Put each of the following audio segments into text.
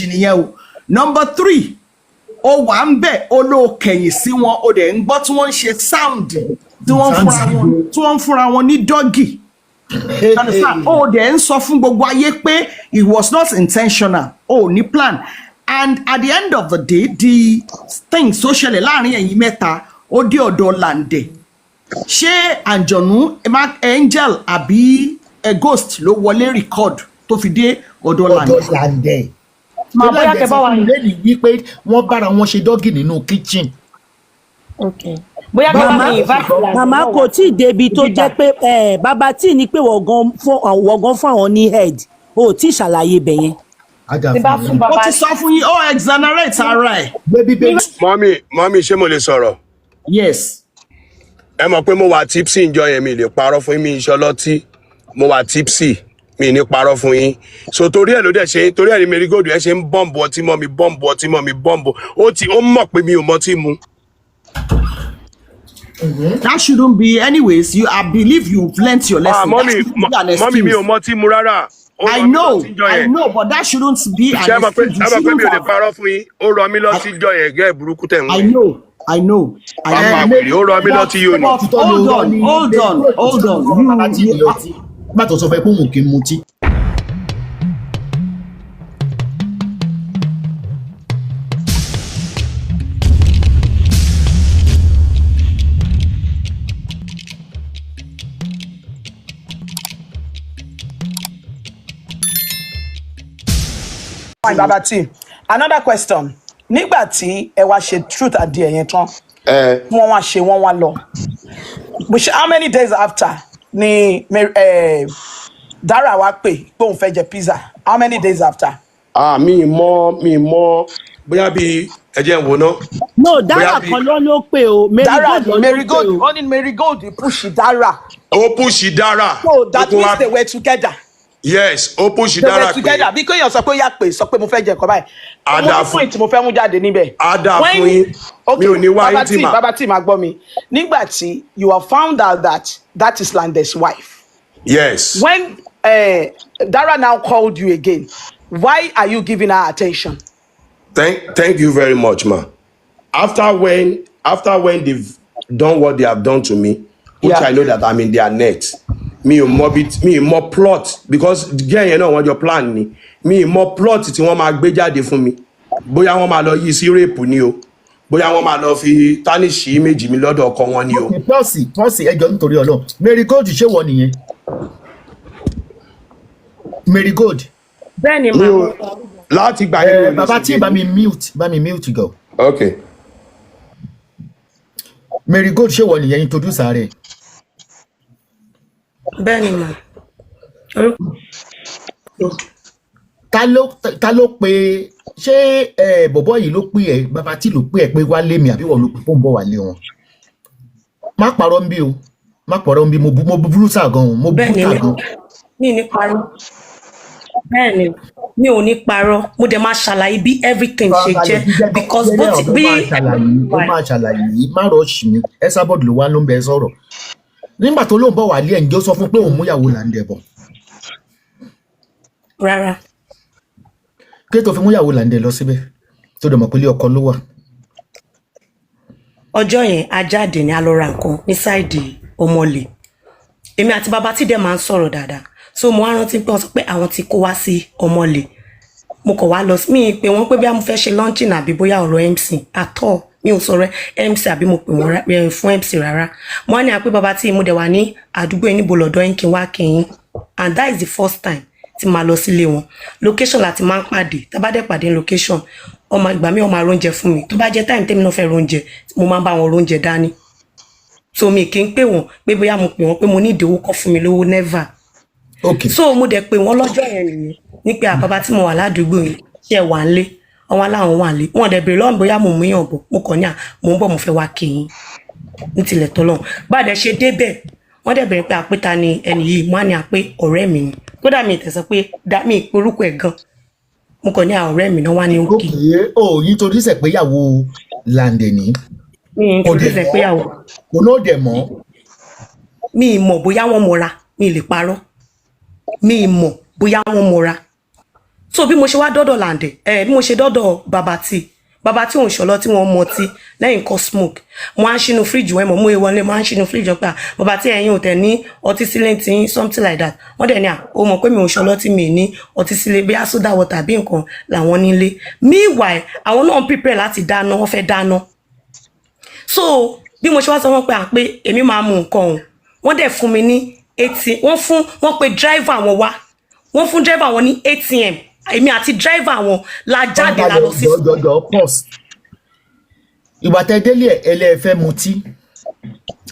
Ìkejì nìyẹn o. Number three, ó wà ń bẹ̀, ó ló kẹ̀yìn sí wọn, ó dẹ̀ ń gbọ́ tí wọ́n ń ṣe sound tí wọ́n ń fúnra wọn, tí wọ́n ń fúnra wọn ní doggy. You understand? Ó dẹ̀ ń sọ fún gbogbo ayé pé it was not intentional, ó ní plan, and at the end of the day, the things tó ṣẹlẹ̀ láàrin ẹ̀yin mẹ́ta, ó dé ọ̀dọ̀ Làǹdẹ̀. Ṣé àǹjọ̀nú, angel àbí a ghost ló wọlé record tó fi dé ọ̀dọ̀ Ọ̀dọ̀ Làǹdẹ̀? Làǹdẹ̀. Màá bóyá kẹ bá wa Lẹ́nu wípé wọ́n bára wọn ṣe doggy nínú kitchen. Okay, bóyá kẹ bá Màmá mi invite Làǹdẹ̀ màmá náà kò wá tí ì débi tó síbí jẹ́ báyìí. Pé bàbá tí ní pé wọ́n gan fún àwọn ní head, o ò tí ì ṣàlàyé ibẹ̀ yẹn. Ajá Tí bá fún fún mi. Ó bàbá ti sọ fún yín, ó exonerate ara ẹ̀. Gbé bíbélì. Mummy, mummy, ṣé mo lè sọ̀rọ̀? Yes. Ẹ mọ̀ pé mo wà tipsy njọ yẹn, mi lè parọ́ fún yín, mi iṣẹ́ ọlọ́tí, mo wà tipsy, mi ní parọ́ fún yín. So torí ẹ̀ ló dẹ̀ ṣe, torí ẹ̀ ní Marigold ẹ̀ ṣe ń bọ́ǹbù ọtí mọ́ mi, bọ́ǹbù ọtí mọ́ mi, bọ́ǹbù ó ti, ó mọ̀ pé mi ò mọtí mu. That shouldn't be. Anyways, you, I believe you've learnt your Ah, lesson. That mummy, shouldn't be an mummy, mi ò excuse. mọtí mu rárá. Ó I rọ mí know, lọtí njọ I yẹn. know, but that shouldn't be Ṣé an ẹ mọ̀ pé excuse. You ẹ mọ̀ pé shouldn't mi ò lè have. parọ́ fún yín, ó rọ mí lọtí njọ yẹn gẹ́ burúkú tẹ̀ ń I wẹ̀. know, I know, I Pápá know. wèrè, ó rọ mí But lọtí yóò ní. but hold on, hold on, hold on. Bàbá tí You ní you ọtí má tó sọ fún ẹ pé òun kì í mutí. Fine, Baba T. Another question. Nígbà tí ẹ wá ṣe truth and dare yẹn tán, Ẹ tí wọ́n wá ṣe, wọ́n wá lọ. Which, how many days after ni Dara wá pè pé òun fẹ́ jẹ pizza? How many days after? Ah, mi mọ bóyá bí ẹ jẹ́ ń wo ná. No, Bóyá Dara bí kan ló pè o. Dara Marigold ni ló pè Marigold, o. wọ́n ní Marigold push Dara. Ó push Dara. So Ó that tún means wá they were together. Yes, ó push They were Dara pé together. Bí kéèyàn sọ pé ó yá pé sọ pé mo fẹ́ jẹ nǹkan báyìí. Á Mo dáa ní fún point mo fẹ́ mú jáde níbẹ̀. Á dáa fún When yín. Mi okay, ò ní wá Baba yín tì T, mà. Baba T, máa gbọ́ mi. Nígbà tí you have found out that that is Lande's wife. Yes. When Dara now called you again, why are you giving her attention? Thank you very much, ma. After when they've done what they have done to me, which I know that I'm in their net. Mi ò mọ bí mi ò mọ plot, because girl yẹn náà, wọ́n jọ plan ni. Mi ò mọ plot tí wọ́n máa gbé jáde fún mi. Bóyá wọ́n máa lọ yí sí rape ni o. Bóyá wọ́n máa lọ fi tarnish image mi lọ́dọ̀ ọkọ wọn ni o. Okay, pọ́ọ̀sì pọ́ọ̀sì, ẹjọ́ nítorí Ọlọ́run, Marigold, ṣé wọ nìyẹn Marigold? Bẹ́ẹ̀ ni Mi màá. ò láti gbà yẹn, mi ò lè Bàbá sùn tí dédé. bá mi mute, bá mi mute gan. Okay. Marigold, ṣé wọ nìyẹn? Introduce rẹ. Bẹ́ẹ̀ ni mà. Orúkọ Ta ló pe? Ṣé bọ̀bọ́ yìí ló pè ẹ́, bàbá tí ló pè ẹ́ pé wálé mi, àbí wọ́n ló pè fóun bọ̀ wálé wọn? Má parọ́ ń bí o, má parọ́ ń bí. Mo bu brutal gan o, mo Bẹ́ẹ̀ ni. brutal gan. Mi ò ní parọ́. Bẹ́ẹ̀ ni, mi ò ní parọ́. Mo dẹ̀ máa ṣàlàyé bí everything ṣe Farabalẹ̀ jẹ́ jíjẹ́ because bó jẹ́rẹ́ ti ọ̀dọ́ bí máa ṣàlàyé, ó máa ṣàlàyé. Má rush mi. Esabod ló wá ló ń bẹ sọ̀rọ̀. Nígbà tó lóun bọ̀ wálé ẹ̀, ǹjẹ́ ó sọ fún pé òun múyàwó là ń dẹ̀ bọ̀? Rárá. Kí tó fi múyàwó là ń dẹ̀ lọ síbẹ̀ tó dẹ̀ mọ̀ pé ilé ọkọ ló wà? Ọjọ́ yẹn, a jáde ní, a lọ ra nǹkan ní side Ọmọlé. Èmi àti bàbá tí dẹ̀ máa ń sọ̀rọ̀ dáadáa, so mo wá rántí pé wọ́n sọ pé àwọn ti kó wá sí Ọmọlé. Mo kàn wá lọ sí mi pé wọ́n pé bí mo fẹ́ ṣe launching àbí bóyá ọ̀rọ̀ MC àtọ̀. Mi ò sọ̀rọ̀ MC àbí mo pè wọ́n fún MC rárá. Mo wá ní àpé bàbá tí mo dẹ̀ wà ní àdúgbò yẹn, níbo lọ́dọ̀ yín kí n wá kí yín? And that is the first time tí màá lọ sílé wọn. Location láti máa ń pàdé. Tá bá dẹ̀ pàdé ní location, ọmọ ìgbà mi, ọmọ aróúnjẹ fún mi. Tó bá jẹ́ time tèmi náà fẹ́ róúnjẹ, mo máa ń bá wọn róúnjẹ dání. So mi kì í pè wọ́n pé bóyá mo pè wọ́n pé mo ní ìdíwọ́ kọ́ fún mi lówó, never. So mo dẹ̀ pè wọ́n lọ́jọ́ yẹn nìyẹn ní pé àbábá tí mo wà ládùúgbò yìí, ṣe ẹ wà ń lé? Àwọn aláwọn wà ń lé. Wọn dẹ̀ béèrè lọ́wọ́ mi bóyá mo mú yàn bọ̀. Mo kàn ní à mò ń bọ̀, mo fẹ́ wá kí yín ní tilẹ̀ tọ́lọ́run. Bá a dẹ̀ ṣe débẹ̀, wọ́n dẹ̀ bẹ̀rẹ̀ pé àpéta ni ẹni yìí. Mo á ní àpé ọ̀rẹ́ mi ni. Kódà mi ìtẹ̀sọ́ pé dá mi ìpè orúkọ ẹ̀ gan. Mo kàn ní à ọ̀rẹ́ mi náà wá ní òkè. Ok, o yín torí sẹ̀ pé ìyàwó Làǹdẹ̀ ní Mi kò dẹ̀ introduce ẹ̀ mọ́ pé ìyàwó kò náà dẹ̀ mọ́. Mi ì mọ̀ bóyá wọ́n mọra, mi ì lè parọ́, mi ì mọ̀ bóyá wọ́n mọra. So bí mo ṣe wá dọ́dọ̀ Làǹdẹ̀ ẹ, bí mo ṣe dọ́dọ̀ Bàbá Tí, Bàbá Tí òun ṣọlọ tí wọ́n mọtí lẹ́yìn kọ́ smoke, mo á ń ṣínú fíríjì wọn, mọ̀ mú ewu wọlé, mo á ń ṣínú fíríjì wọn pé, "À, Bàbá Tí, ẹ̀yin ò tẹ̀ ní ọtí sílé tí," something like that. Wọ́n dẹ̀ ní, "À, ó mọ̀ pé mi ò ṣọlọ tí mi ní ọtí sílé, bí soda water bí nǹkan làwọn nílé." Meanwhile, àwọn náà ń prepare láti dáná, wọ́n fẹ́ dáná. So bí mo ṣe wá sọ wọn pé, à, pé èmi máa mu nǹkan o, wọ́n dẹ̀ fún mi ní ATM. Wọ́n fún wọ́n pe driver wọn wá, wọ́n fún driver wọn ní ATM. Èmi àti driver wọn la jáde, la lọ sí. Jọjọjọ, pause. Ìgbà tẹ délé ẹ, ẹ lẹ fẹ́ mutí,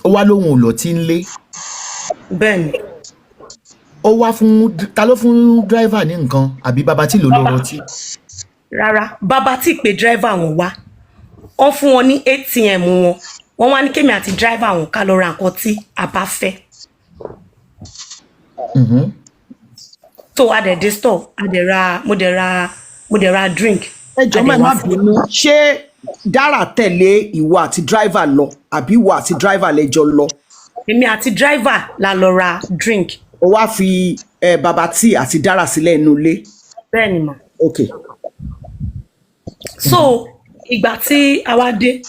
ó wá lóhun ò lọ tí ń lé. Bẹ́ẹ̀ni. Ó wá fún ta ló fún driver ní nǹkan, àbí Bàbá Tí ló lọ rọtí? Rárá, Bàbá Tí pé driver wọn wá, wọ́n fún wọn ní ATM wọn. Wọ́n wá ní kémi àti driver wọn ká lọ ra nǹkan tí a bá fẹ́. So a dẹ̀ dé store, a dẹ̀ ra, mo dẹ̀ ra drink. Ẹ jọ̀ọ́ A má dẹ̀ má wá sí. bínú, ṣé Dára tẹ̀lé ìwọ àti driver lọ, àbí ìwọ àti driver lẹ́jọ́ lọ? Èmi àti driver la lọ ra drink. Ó wá fi Bàbá Tí àti Dára sílẹ̀ inú ilé? Bẹ́ẹ̀ ni mà. Ok. So ìgbà tí a wá dé,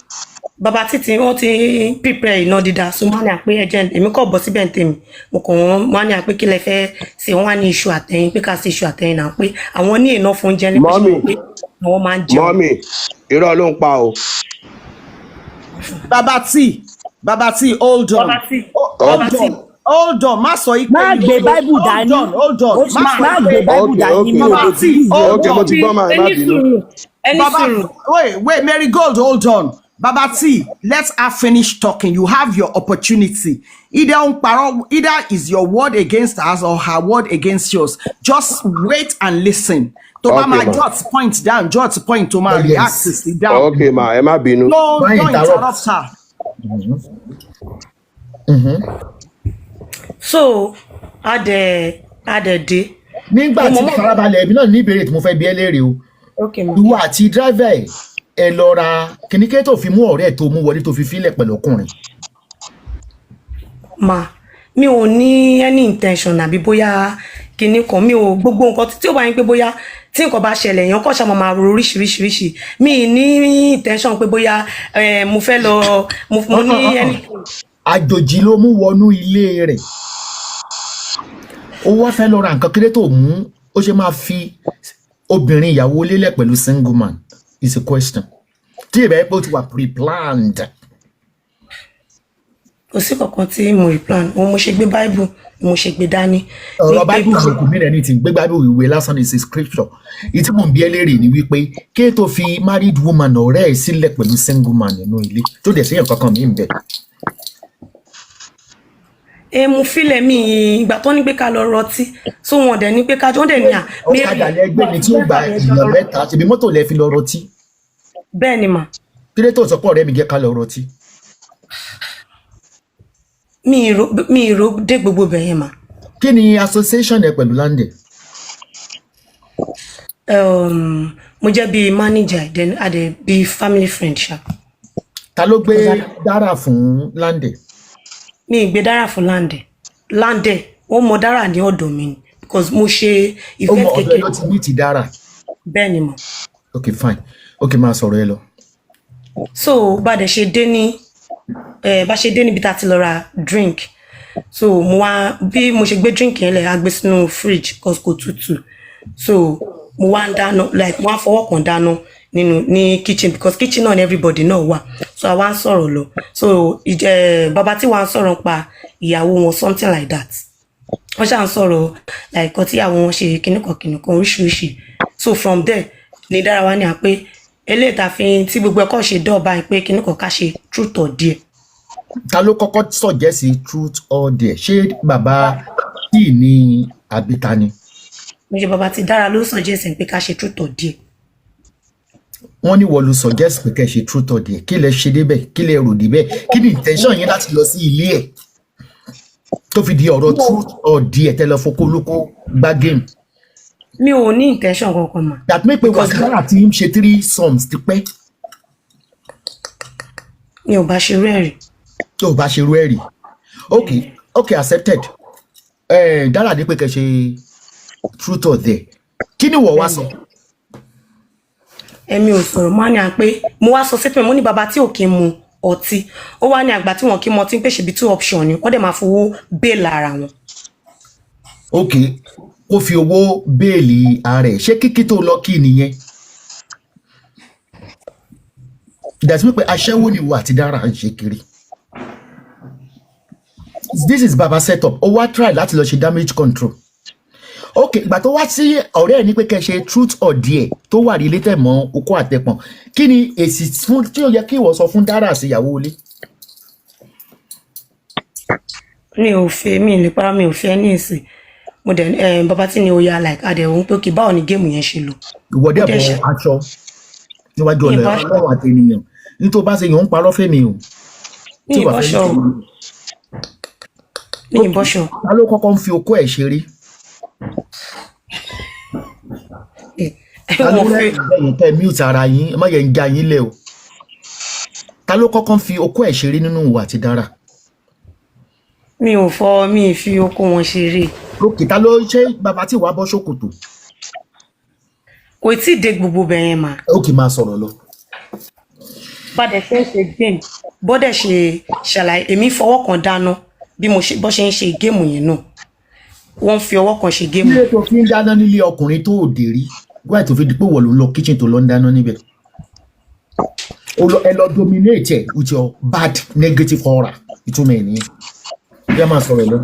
Bàbá Títí wọ́n ti prepare iná dídá. So wọ́n á ní àpé ẹjẹ, èmi kò bọ́ síbẹ̀ ní tèmi. Mo kàn wọ́n, wọ́n á ní àpé kí lẹ fẹ́ ṣe? Wọ́n wá ní iṣu àtẹyin, pé ká ṣe iṣu àtẹyin náà, pé àwọn ní iná fún oúnjẹ ní pé ṣé Mummy. wọ́n pé àwọn máa ń jẹun. Mummy, irọ́ ló ń pa o. Bàbá Tí, Bàbá Tí, hold on. Bàbá Tí. Hold Bàbá Tí. on, hold on, má sọ yí pé Má gbé Bible hold dání. on, hold on. Ó Má má sọ má pé gbé Bible dání, mi ò Bàbá lè Tí, believe ẹ. hold Ok, mo on. ti gbọ́ máa, ẹ má Ẹni bínú. sùúrù, ẹni Baba, sùúrù. Wait, wait, Mary Gold, hold on. Baba T, let her finish talking. You have your opportunity. Either on parole, either is your word against us or her word against yours. Just wait and listen. Tó bá Okay, máa ma. jot point down, jot point tó máa react sí down. Ok ma, ẹ má bínú. Don't, Má don't interrupt. interrupt her. So a dẹ̀ dé. Nígbà Mo tí mọ̀. farabalẹ̀, èmi náà ní ìbéèrè tí mo fẹ́ bi ẹ́ léèrè o. Ok ma. Ìwọ àti driver ẹ̀, ẹ lọ ra kìnìkẹ́ tó fi mú ọ̀rẹ́ ẹ̀ tó mú wọlé tó fi fílẹ̀ pẹ̀lú ọkùnrin? Ma, mi ò ní any intention àbí bóyá kinní kan. Mi ò, gbogbo nǹkan tí ó bá yín pé bóyá tí nǹkan bá ṣẹlẹ̀, èèyàn kọ́ ṣàmọ̀ máa ro oríṣiríṣiríṣi. Mi ì ní intention pé bóyá mo fẹ́ lọ mo ní any. Àjòjì ló mú wọnú ilé rẹ̀, ó wá fẹ́ lọ ra nǹkan kéré tó mú, ó ṣe máa fi obìnrin ìyàwó lélẹ̀ pẹ̀lú single man is a question tí ìbẹ̀ pé ó ti wà pre-planned. Kò sí kankan tí mo replan. Òun mo ṣe gbé Bible, mo ṣe gbé dání. Ọ̀rọ̀ Ní pé Bible kò mí rẹ̀ ní ti gbé Bible, ìwé lásán ní, is scripture. Ìtí mò ń bi ẹ́ léèrè ni wípé kí tó fi married woman ọ̀rẹ́ ẹ̀ sílẹ̀ pẹ̀lú single man nínú ilé tó dẹ̀ síyàn kankan mí ń bẹ̀. Ẹ mo filẹ̀ mi ìgbà tó ní pé ká lọ rọtí, so wọn dẹ̀ ní pé ká wọ́n dẹ̀ ní à. Ọ̀kadà lẹ́gbẹ́ ni tí ó gba èèyàn mẹ́ta, ṣèbí mọ́tò lẹ fi lọ rọtí? Bẹ́ẹ̀ ni mà. Kí ló tó sọ pé ọ̀rẹ́ mi jẹ́ ká lọ rọtí? Mi ì rò dé gbogbo bẹ̀ yẹn mà. Kí ni association ẹ pẹ̀lú Lande? Mo jẹ́ bíi manager, then a dẹ̀ bíi family friend ṣá. Ta ló gbé Dára fún Lande? Mi ì gbé Dára fún Lande. Lande ó mọ Dára ní ọ̀dọ̀ mi ni, because mo ṣe Ó event mọ ọ̀dọ̀ ẹ kékeré. ló ti meet Dára? Bẹ́ẹ̀ ni mà. Ok, fine. Ok, máa sọ̀rọ̀ ẹ lọ. So bá dẹ̀ ṣe dé ní bá ṣe dé níbi tá a ti lọ ra drink, so mo wá, bí mo ṣe gbé drink yẹn lẹ̀, á gbé sínú fridge cause kò tutù. So mo wá ń dáná, like mo wá fọwọ́ kan dáná nínú ní kitchen, because kitchen náà ni everybody náà wà. So a wá ń sọ̀rọ̀ lọ. So bàbá tí wàá ń sọ̀rọ̀ pa ìyàwó wọn, something like that. Wọ́n ṣáà ń sọ̀rọ̀ like kan tí ìyàwó wọn ṣe, kíníkan kíníkan oríṣiríṣi. So from there ní Dára wá ní à pé eléyìí tá a fi tí gbogbo ẹ̀kọ́ ṣe dọ̀ báyìí pé kíníkan ká ṣe truth or dare. Ta ló kọ́kọ́ suggest truth or dare? Ṣé Bàbá tí ní àbí ta ni? Mo ṣe Bàbá tí, Dára ló suggest pé ká ṣe truth or dare. Wọ́n ní wọ́n ló suggest pé kẹ́ ṣe truth or dare. Kí lẹ ṣe débẹ̀? Kí lẹ rò débẹ̀? Kí ni intention yín láti lọ sí ilé ẹ̀ tó fi di ọ̀rọ̀ truth or dare tẹ́ lọ fokó lóko gbá game? Mi ò ní intention kankan mà. That make pé wàhálà tí ń ṣe threesomes ti pẹ́. Mi ò bá ṣe rẹ́ẹ̀rì. Tó o bá ṣe irú ẹ̀ rí. Ok, accepted. Dára ní pé kẹ́ ṣe truth or dare. Kí ni wọ́n wá sọ? Ẹ̀mi ò sọ̀rọ̀. Mo á ní à ń pé mo wá sọ statement. Mo ní bàbá tí ò kí ń mu ọtí. Ó wá ní àgbà tí wọn kí ń mu ọtí, ń pè ṣèbí two option ni, wọ́n dẹ̀ máa fowó bail ara wọn. Ok, kó fi owó bail ara ẹ̀. Ṣé kíkí tó lọ kí nìyẹn? Ìdásí wípé aṣẹ́wó ni ìwọ àti Dára ń ṣe kiri. This is baba setup. Ó wá try láti lọ ṣe damage control. Ok, ìgbà tó wá sí ọ̀rẹ́ ẹ̀ ní pé kẹ́ ṣe truth or dare, tó wà rí létẹ̀ mọ́ okó àtẹ̀pọ̀n, kí ni èsì fún tí ó yẹ kí ìwọ sọ fún Dára sí ìyàwó ilé? Mi ò fẹ́, mi ì lè para, mi ò fẹ́ ní ìsìn. Mo dẹ̀ bàbá tí ni ó yá, like adẹ̀ òun pé kí báwo ni game yẹn ṣe lọ. Ìwọ dẹ̀ Ó dẹ̀ bọ ṣe aṣọ níwájú mi ọ̀nà ì bá Ọlọ́run àtẹnìyàn nítorí bá ṣe yàn ń parọ́ fẹ́mi o mi tí ì ò bá fẹ́ bọ́ṣọ o. Mi ì Ok, bọ́ṣọ. Ta ló kọ́kọ́ ń fi okó ẹ̀ ṣeré? Ta ló Wọn fi rẹ́rìn bẹ́ẹ̀ tẹ́ mute ara yín? Ẹ má yẹ ń já yín lẹ̀ o. Ta ló kọ́kọ́ ń fi okó ẹ̀ ṣeré nínú ìwà àti Dára? Mi ò fọ, mi ì fi okó wọn ṣeré. Ok, ta ló ṣe bàbá tí wàá bọ́ ṣòkòtò? Kò tí ì dé gbogbo bẹ̀ yẹn mà. Ok, máa sọ̀rọ̀ lọ. Bá dẹ̀ ṣe ń ṣe game, bọ́dẹ̀ ṣe ṣàlàyé, èmi fọwọ́ kan dáná bí mo ṣe bọ́ ṣe ń ṣe game yẹn náà, wọ́n ń fi ọwọ́ kan ṣe game. Ilé tó fi ń dáná nílé ọkùnrin tó òde rí wáyé, tó fi di pé wọ́n ló ń lọ kitchen tó lọ ń dáná níbẹ̀, ó lọ ẹ lọ dominate ẹ with your bad negative aura. Ìtumọ̀ ẹ̀ nìyẹn. Bí a máa sọ̀rọ̀ lọ.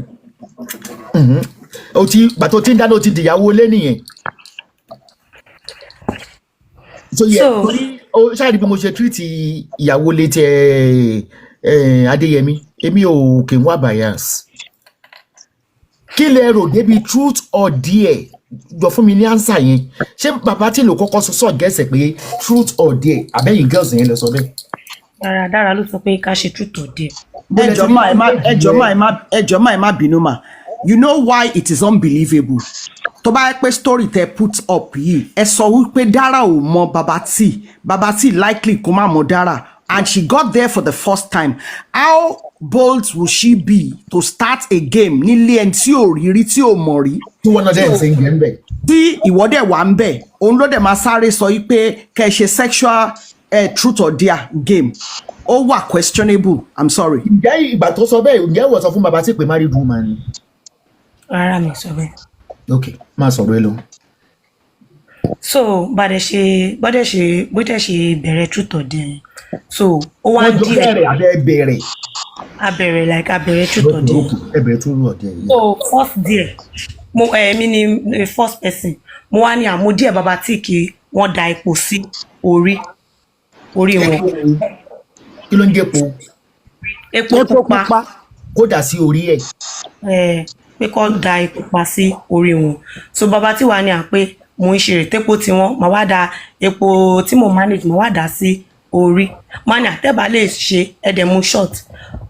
O ti gbà tó ti ń dáná, o ti dìyàwó ilé nìyẹn. So yẹ So torí o ṣáà rí bí mo ṣe treat ìyàwó ilé tẹ ẹ Adéyẹmí, èmi ò kì í wá bias. Kí lẹ rò débi truth or dare? Jọ fún mi ní answer yẹn. Ṣé bàbá tí lò kọ́kọ́ sọ gẹ̀ẹ́sẹ̀ pé truth or dare, àbẹ́yìn girls yẹn lọ sọ bẹ́ẹ̀? Dáradára ló sọ pé ká ṣe truth or dare. Bó lẹ Ẹjọ ti rí má ẹ má language ẹjọ yẹn? má ẹ má ẹjọ má ẹ má bínú mà. You know why it is unbelievable? Tó bá yẹ pé story tẹ put up yìí, ẹ sọ wípé Dara ò mọ Baba T, Baba T likely kó má mọ Dara, and she got there for the first time, how bold will she be to start a game nílé ẹni tí ò rí rí, tí ò mọ̀ rí? Tí wọ́n náà dẹ̀ ń ṣe ń jẹ́ ń bẹ̀. Tí ìwọ dẹ̀ wà ń bẹ̀, òun ló dẹ̀ máa sáré sọ yìí pé kẹ́ ẹ ṣe sexual truth or dare game. Ó wà questionable, I'm sorry. Ǹjẹ́ ìgbà tó sọ bẹ́ẹ̀, ǹjẹ́ ìwọ sọ fún bàbá tí pé married woman ni? Rárá, mi ò sọ bẹ́ẹ̀. Ok, máa sọ̀rọ̀ ẹ lọ. So bá dẹ̀ ṣe bó dẹ̀ ṣe bẹ̀rẹ̀ truth or dare yẹn, so ó wá Wọ́n ń jọ díẹ̀ bẹ̀rẹ̀ abẹ́ bẹ̀rẹ̀? A bẹ̀rẹ̀, like a bẹ̀rẹ̀ truth or dare. Ok, ẹ bẹ̀rẹ̀ truth or dare yìí. So first dare, mo mi ni first person. Mo wá ní àmú díẹ̀ bàbá tí kì wọ́n da epo sí orí wọn. Kí ló ń jẹ́po? Epo Epo pupa. pupa. Kó dà sí orí ẹ̀? Pé kó da epo pupa sí orí wọn. So bàbá tí wàá ní à pé mo ń ṣe rètépo tí wọn màá wá da epo tí mo manage, màá wá dà sí orí. Màá ní àtẹ́bà lè ṣe ẹ̀dẹ̀ mu short.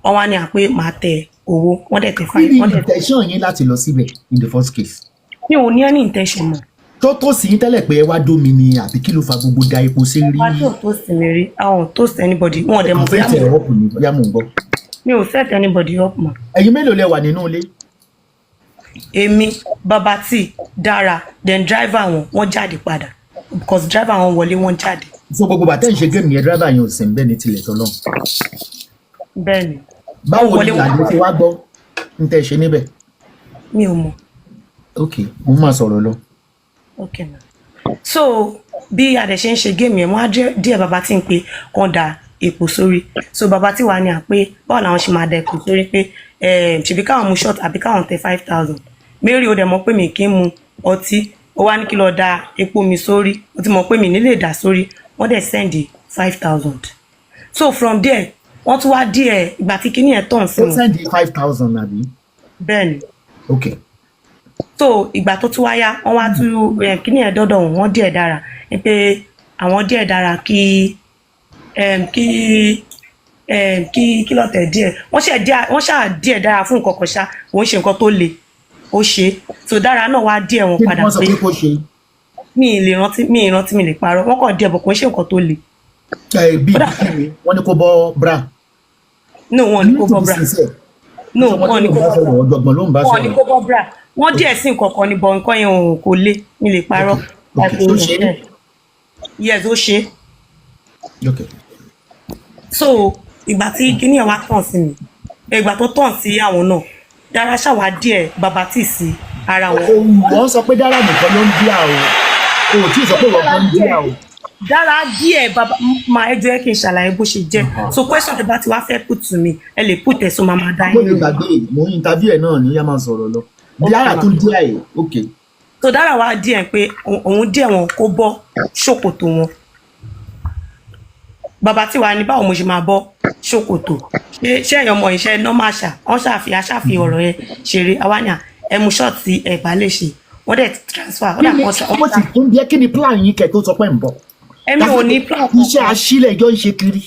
Wọ́n wá ní à pé màá tẹ owó, wọ́n dẹ̀ tẹ Kí five ni wọ́n dẹ̀. intention yín láti lọ síbẹ̀ in the first case? Mi ò ní any intention mọ́. Tó sí yín tẹ́lẹ̀ pé ẹ wá dómi ni, àbí kí ló fa gbogbo da epo sí rí? Wá tí ò toast mi rí, àwọn ò toast anybody, wọn ò dẹ̀ mọ̀ Kàn fẹ́ bóyá tẹ̀ ọ́ ní bóyá mò ń gbọ́. Mi ò set anybody up mọ́. Ẹ̀yin mélòó lẹ wà nínú ilé? Èmi, Baba T, Dara, then driver wọn. Wọ́n jáde padà because driver wọn wọlé, wọ́n jáde. So gbogbo bàtẹ́ ń ṣe game yẹn, driver yẹn ò sì ń bẹ́ẹ̀ ní tilẹ̀ tọ́lọ́? Bẹ́ẹ̀ ni. Báwo Wọ́n ni wọlé, wọ́n àdé ti wá gbọ́ ń tẹ́ ṣe níbẹ̀? Mi ò mọ̀. Ok, mo máa sọ̀rọ̀ lọ. Ok ma. So bí a dẹ̀ ṣe ń ṣe game yẹn, wọ́n á díẹ̀ bàbá tí ń pe kàn da epo sórí. So bàbá tí wàá ní à pé báwo làwọn ṣe máa da epo sórí, pé ṣèbí káwọn mu short àbí káwọn tẹ 5,000. Mary, ó dẹ̀ mọ̀ pé mi kì í mu ọtí, ó wá ní kí lọ da epo mi sórí. Ó ti mọ̀ pé mi nílè dà sórí. Wọ́n dẹ̀ send 5,000. So from there, wọ́n tún wá díẹ̀ ìgbà tí kinní yẹn tàn sí Ó wọn. send 5,000, àbí? Bẹ́ẹ̀ ni. Ok. So ìgbà tó tún wá yá, wọ́n wá tún kíní ẹ̀ dọ́dọ̀ wọn, wọ́n díẹ̀ dára ni pé àwọn díẹ̀ dára kí lọ́tẹ̀ díẹ̀ wọ́n ṣe díẹ̀, wọ́n ṣáà díẹ̀ dára fún nǹkan kan ṣá. Kò ń ṣe nǹkan tó le ó ṣe. So dára náà wá díẹ̀ wọn Kí ni padà wọ́n sọ pé pé kó ṣe? Mi ì lè rántí, mi ì rántí, mi lè parọ́. Wọ́n kàn díẹ̀ bọ̀, kò ń ṣe nǹkan tó le. Ẹ bí Kódà kí ni wọ́n ní kó bọ́ bra? No, wọn ní kó To bọ́ be bra. sincere. No, Ṣé ọmọdé wọn ní ló ń kó bá bọ́ sọ̀rọ̀, ọ̀jọ̀gbọ́n ló ń bá wọn ní sọ̀rọ̀. kó bọ́ bra. Wọ́n díẹ̀ sí nǹkan kan ní bọ̀, nǹkan yẹn ò kò le, mi lè parọ́. Ok, tó ṣe é? Yes, ó ṣe é. Ok. So ìgbà tí kinní ẹ̀ wá tàn sí mi, ìgbà tó tàn sí àwọn náà, Dára ṣàwá díẹ̀ Bàbá Tì sí ara wọn. Ohun wọ́n sọ pé Dára nìkan ló ń díà o, o ò tí ì sọ pé wọ́n kan ń díà o. Dára díẹ̀ bàbá máa, ẹ jẹ́ kí n ṣàlàyé bó ṣe jẹ́. So question tó bá ti wá fẹ́ put to me, ẹ lè put ẹ̀, so máa máa dá Mo yín lè lóhùn. gbàgbé, mo ń interview ẹ̀ náà ní yá, máa sọ̀rọ̀ lọ. Dára tún díà ẹ̀, ok. So Dára wá díẹ̀ pé òun díẹ̀ wọn kó bọ́ ṣòkòtò wọn. Bàbá tí wàá ní báwo mo ṣe máa bọ́ ṣòkòtò, ṣé ẹ̀yàn ọmọ ìṣe normal ṣá? Wọ́n ṣàfi ọ̀rọ̀ yẹn ṣeré. Àwa ní à ẹmu ṣọ́ọ̀tì ẹ̀ bá lè ṣe, wọ́n dẹ̀ transfer ó dà Kí ni kọ́. Mo sì tún bí ẹ, kí ni plan yín kẹ́ tó sọ pé ń bọ̀? Ẹ̀mi ò ní plan Iṣẹ́ kankan. aṣílẹ̀ ẹjọ́ ń ṣe kiri.